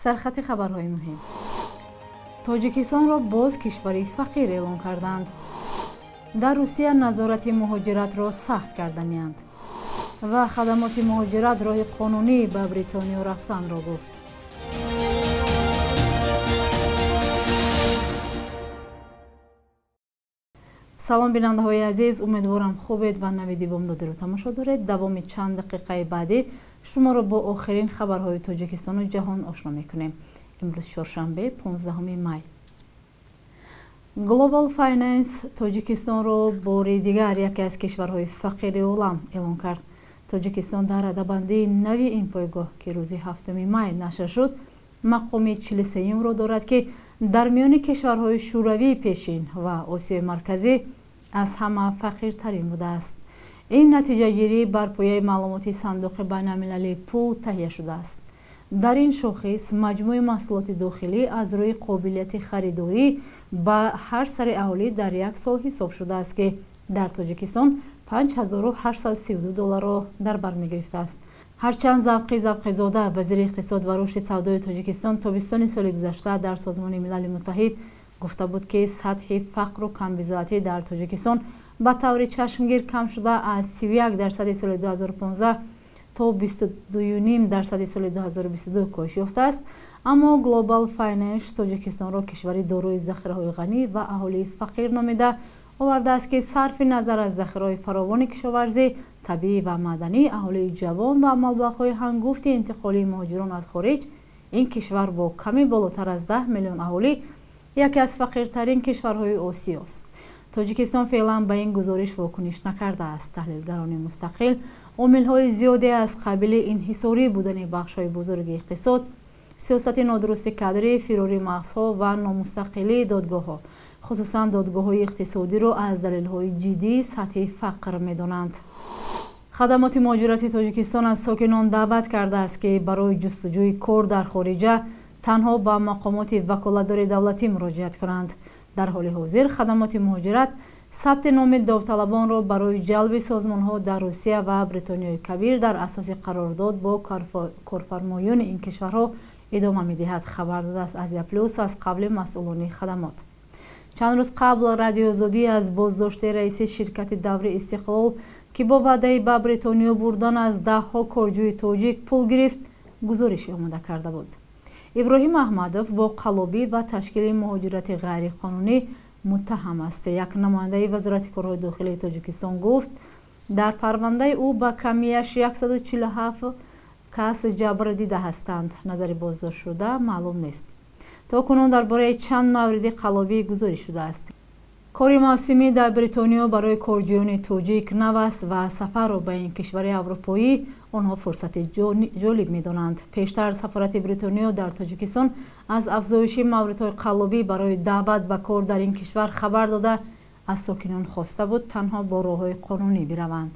Сархати хабарҳои муҳим. Тоҷикистонро боз кишвари фақир эълон карданд. Дар Русия назорати муҳоҷиратро сахт карданианд. Ва хадамоти муҳоҷират роҳи қонунӣ ба Бритониё рафтанро гуфт. Салом бинандаҳои азиз, умедворам хубед ва навиди бомдодиро тамошо доред. Давоми чанд дақиқаи баъдӣ шуморо бо охирин хабарҳои Тоҷикистону ҷаҳон ошно мекунем. Имрӯз чоршанбе, 15 май. Global Finance Тоҷикистонро бори дигар яке аз кишварҳои фақири олам эълон кард. Тоҷикистон дар радабандии нави ин пойгоҳ, ки рӯзи 7 май нашр шуд, мақоми 43-ро дорад, ки дар миёни кишварҳои шӯравии пешин ва Осиёи Марказӣ аз ҳама фақиртарин будааст. Ин натиҷагирӣ бар пояи маълумоти Сандуқи байналмилалии пул таҳия шудааст. Дар ин шохис маҷмӯи маҳсулоти дохилӣ аз рӯи қобилияти харидорӣ ба ҳар сари аҳолӣ дар як сол ҳисоб шудааст, ки дар Тоҷикистон 5832 долларро дар бар мегирифтааст. Ҳарчанд Завқи Завқизода, вазири иқтисод ва рушди савдои Тоҷикистон, тобистони соли гузашта дар Созмони Милали Муттаҳид гуфта буд, ки сатҳи фақру камбизоатӣ дар Тоҷикистон ба таври чашмгир кам шуда, аз 31% соли 2015 то 22,5% соли 2022 коҳиш ёфтааст. Аммо Global Finance Тоҷикистонро кишвари дорои захираҳои ғанӣ ва аҳолии фақир номида овардааст, ки сарфи назар аз захираҳои фаровони кишоварзӣ, табиӣ ва маъданӣ, аҳолии ҷавон ва маблағҳои ҳангуфти интиқолии муҳоҷирон аз хориҷ, ин кишвар бо ками болотар аз 10 миллион аҳолӣ яке аз фақиртарин кишварҳои Осиёст. Тоҷикистон феълан ба ин гузориш вокуниш накардааст. Таҳлилгарони мустақил омилҳои зиёде аз қабили инҳисорӣ будани бахшҳои бузурги иқтисод, сиёсати нодурусти кадрӣ, фирори мағзҳо ва номустақилии додгоҳҳо, хусусан додгоҳҳои иқтисодиро аз далелҳои ҷиддии сатҳи фақр медонанд. Хадамоти муҳоҷирати Тоҷикистон аз сокинон даъват кардааст, ки барои ҷустуҷӯи кор дар хориҷа танҳо ба мақомоти ваколатдори давлатӣ муроҷиат кунанд. Дар ҳоли ҳозир хадамоти муҳоҷират сабти номи довталабонро барои ҷалби созмонҳо дар Русия ва Бритониёи Кабир дар асоси қарордод бо корфармоёни ин кишварҳо идома медиҳад, хабар додааст Азия Плюс аз қавли масъулони хадамот. Чанд рӯз қабл Радиои Озодӣ аз боздошти раиси ширкати даври Истиқлол, ки бо ваъдаи ба Бритониё бурдан аз даҳҳо корҷӯи тоҷик пул гирифт, гузориши омода карда буд. Иброҳим Аҳмадов бо қаллобӣ ва ташкили муҳоҷирати ғайриқонунӣ муттаҳам аст. Як намояндаи Вазорати корҳои дохилии Тоҷикистон гуфт, дар парвандаи ӯ ба камияш 147 кас ҷабр дида ҳастанд. Назари боздоштшуда маълум нест. То кунун дар бораи чанд мавриди қаллобӣ гузориш шудааст. Кори мавсимӣ дар Бритониё барои корҷӯёни тоҷик нав аст ва сафарро ба ин кишвари аврупоӣ онҳо фурсати ҷолиб медонанд. Пештар сафорати Бритониё дар Тоҷикистон аз афзоиши мавридҳои қаллобӣ барои даъват ба кор дар ин кишвар хабар дода, аз сокинон хоста буд танҳо бо роҳҳои қонунӣ бираванд.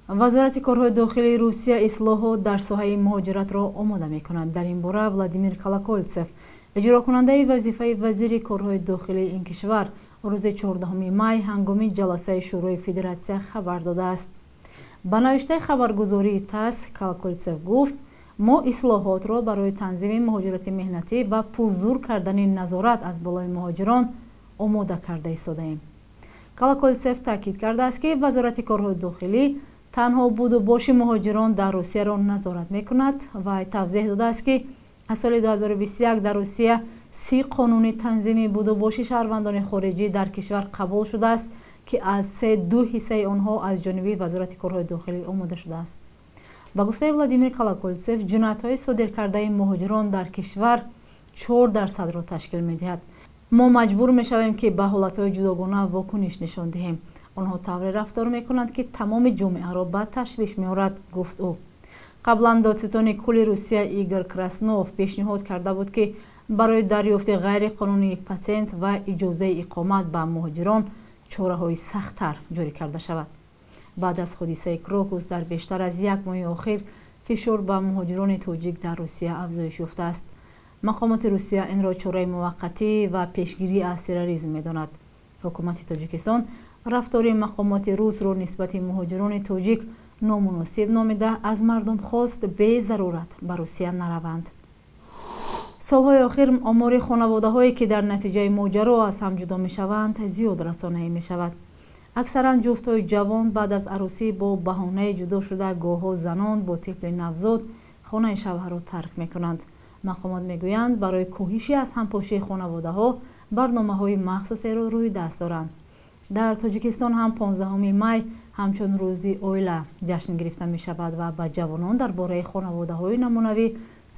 Вазорати корҳои дохилии Русия ислоҳот дар соҳаи муҳоҷиратро омода мекунад. Дар ин бора Владимир Колоколтсев, иҷрокунандаи вазифаи вазири корҳои дохилии ин кишвар, рӯзи 14 май ҳангоми ҷаласаи Шӯрои Федератсия хабар додааст. Ба навиштаи хабаргузории ТАСС, Колоколтсев гуфт, мо ислоҳотро барои танзими муҳоҷирати меҳнатӣ ва пурзур кардани назорат аз болои муҳоҷирон омода карда истодаем. Колоколтсев таъкид кардааст, ки Вазорати корҳои дохилӣ танҳо буду боши муҳоҷирон дар Русияро назорат мекунад ва тавзеҳ додааст, ки аз соли 2021 дар Русия 30 қонуни танзими будубоши шаҳрвандони хориҷӣ дар кишвар қабул шудааст, ки аз 3-2 ҳиссаи онҳо аз ҷониби Вазорати корҳои дохилӣ омода шудааст. Ба гуфтаи Владимир Колоколтсев, ҷиноятҳои содиркардаи муҳоҷирон дар кишвар 4%-ро ташкил медиҳад. Мо маҷбур мешавем, ки ба ҳолатҳои ҷудогона вокуниш нишон диҳем. Онҳо тавре рафтор мекунанд, ки тамоми ҷомеаро ба ташвиш меорад, гуфт ӯ. Қаблан додситони кулли Русия Игор Краснов пешниҳод карда буд, ки барои дарёфти ғайриқонунии патент ва иҷозаи иқомат ба муҳоҷирон чораҳои сахттар ҷорӣ карда шавад. Баъд аз ҳодисаи Крокус дар бештар аз як моҳи охир фишор ба муҳоҷирони тоҷик дар Русия афзоиш ёфтааст. Мақомоти Русия инро чораи муваққатӣ ва пешгирӣ аз терроризм медонад. Ҳукумати Тоҷикистон рафтори мақомоти русро нисбати муҳоҷирони тоҷик номуносиб номида аз мардум хост безарурат ба Русия нараванд. Солҳои охир омори хонаводаҳое ки дар натиҷаи моҷаро аз ҳам ҷудо мешаванд зиёд расонаӣ мешавад. Аксаран ҷуфтҳои ҷавон баъд аз арӯсӣ бо баҳонаи ҷудо шуда гоҳҳо занон бо тифли навзод хонаи шавҳарро тарк мекунанд. Мақомот мегӯянд барои коҳиши аз ҳампошии хонаводаҳо барномаҳои махсусеро рӯи даст доранд. Дар Тоҷикистон ҳам 15 май ҳамчун рӯзи оила ҷашн гирифта мешавад ва ба ҷавонон дар бораи хонаводаҳои намунавӣ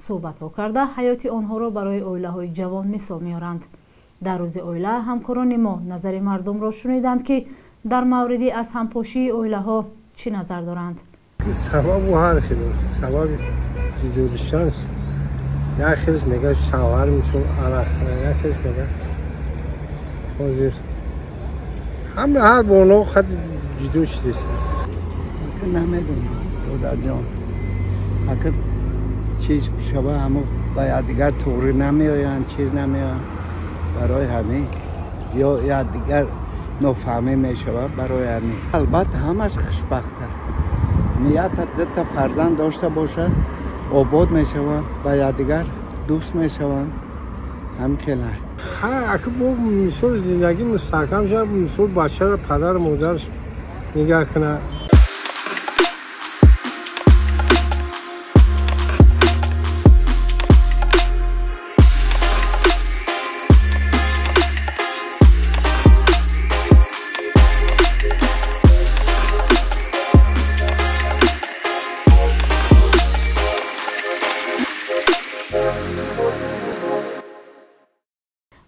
суҳбатҳо карда ҳаёти онҳоро барои оилаҳои ҷавон мисол меоранд. Дар рӯзи оила ҳамкорони мо назари мардумро шуниданд ки дар мавриди аз ҳампошии оилаҳо чӣ назар доранд. Сабабу ҳар хел сабаби ҷудошидан як хелш мегӯяд шавҳар мисол арақ, як хелш мегӯяд ҳозир ҳама ҳар боно хат ҷудо шудааст. Намедонам додарҷон, ака чиз шава ҳамо ба якдигар туғрӣ намеоянд, чиз намеоянд, барои ҳамин ё якдигар нофаҳмӣ мешавад барои ҳамин. Албатта ҳамаш хушбахта. Нията дута фарзанд дошта бошад, обод мешаванд, ба якдигар дӯст мешаванд. Ҳамин хела. Ака бо мисол зиндагӣ мустаҳкам шавад, мисол бачаро падару модараш нигаҳ кунад.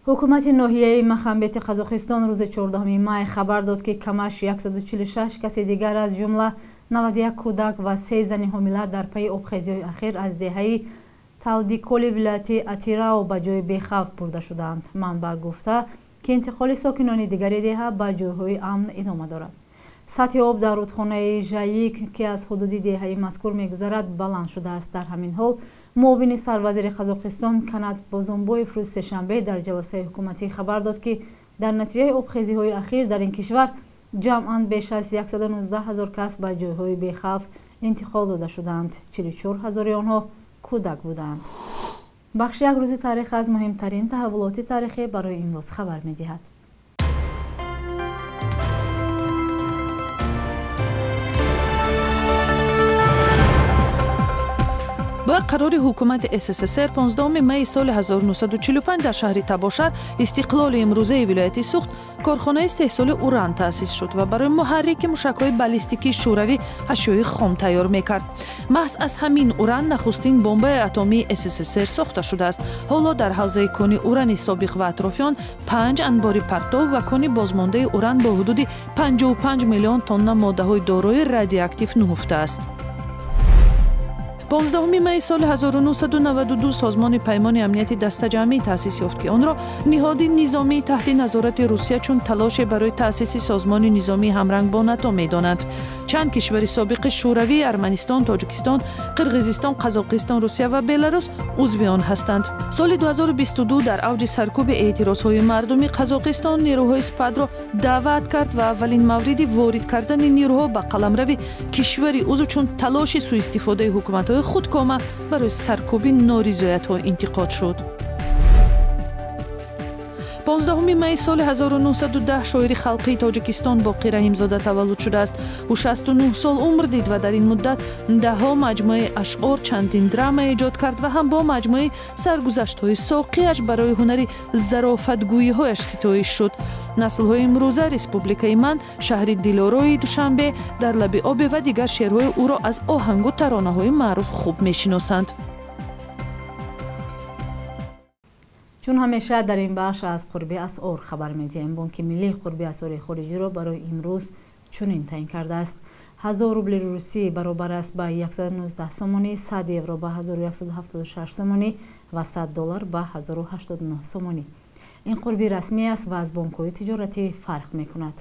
Ҳукумати ноҳияи Махамбети Қазоқистон рӯзи 14 май хабар дод, ки камаш 146 каси дигар аз ҷумла 91 кӯдак ва 3 зани ҳомила дар пайи обхезиҳои ахир аз деҳаи Талдиколи вилояти Атирао ба ҷои бехавф бурда шудаанд. Манбаъ гуфта, ки интиқоли сокинони дигари деҳа ба ҷойҳои амн идома дорад. Сатҳи об дар рудхонаи Жайик, ки аз ҳудуди деҳаи мазкур мегузарад, баланд шудааст. Дар ҳамин ҳол муовини сарвазири Қазоқистон Канат Бозумбоев рӯзи сешанбе дар ҷаласаи ҳукуматӣ хабар дод, ки дар натиҷаи обхезиҳои ахир дар ин кишвар ҷамъан беш аз 119 ҳазор кас ба ҷойҳои бехавф интиқол дода шудаанд. 44 ҳазори онҳо кӯдак буданд. Бахши як рӯзи таърих аз муҳимтарин таҳаввулоти таърихӣ барои имрӯз хабар медиҳад. Ба қарори ҳукумати СССР 15 майи соли 1945 дар шаҳри Табошар, истиқлоли имрӯзаи вилояти Суғд, корхонаи истеҳсоли уран таъсис шуд ва барои муҳаррики мушакҳои баллистикии шӯравӣ ашёи хом тайёр мекард. Маҳз аз ҳамин уран нахустин бомбаи атомии СССР сохта шудааст. Ҳоло дар ҳавзаи кони урани собиқ ва атрофи он 5 анбори партов ва кони бозмондаи уран бо ҳудуди 55 миллион тонна моддаҳои дорои радиоактив нуҳуфтааст. 15 майи соли 1992 созмони Паймони амнияти дастаҷамъӣ таъсис ёфт, ки онро ниҳоди низомии таҳти назорати Русия чун талоше барои таъсиси созмони низомии ҳамранг бо НАТО медонанд. Чанд кишвари собиқи Шӯравӣ, Арманистон, Тоҷикистон, Қирғизистон, Қазоқистон, Русия ва Беларус узви он ҳастанд. Соли 2022 дар авҷи саркӯби эътирозҳои мардуми Қазоқистон нерӯҳои СПАДро даъват кард ва аввалин мавриди ворид кардани нерӯҳо ба қаламрави кишвари узв чун талоши суистифодаи ҳукуматҳои худкома барои саркӯби норизоятҳо интиқод шуд. 15 майи соли 1910 шоири халқии Тоҷикистон Боқир Раҳимзода таваллуд шудааст. Ӯ 69 сол умр дид ва дар ин муддат даҳҳо маҷмӯаи ашъор, чандин драма эҷод кард ва ҳам бо маҷмӯаи саргузаштҳои соқиаш барои ҳунари зарофатгӯиҳояш ситоиш шуд. Наслҳои имрӯза Республикаи ман, шаҳри Дилорои Душанбе, дар лаби обе ва дигар шеърҳои ӯро аз оҳангу таронаҳои маъруф хуб мешиносанд. Чун ҳамеша дар ин бахш аз қурби асъор хабар медиҳем. Бонки миллии қурби асъори хориҷиро барои имрӯз чунин таъин кардааст. 1000 рубли русӣ баробар аст ба 119 сомонӣ, 100 евро ба 1176 сомонӣ ва 100 доллар ба 1089 сомонӣ. Ин қурби расмӣ аст ва аз бонкҳои тиҷоратӣ фарқ мекунад.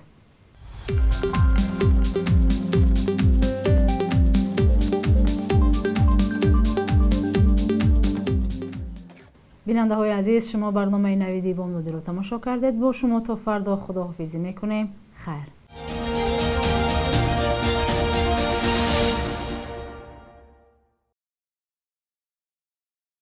Бинандаҳои азиз, шумо барномаи Навиди Бомдодиро тамошо кардед. Бо шумо то фардо худоҳофизӣ мекунем. Хайр.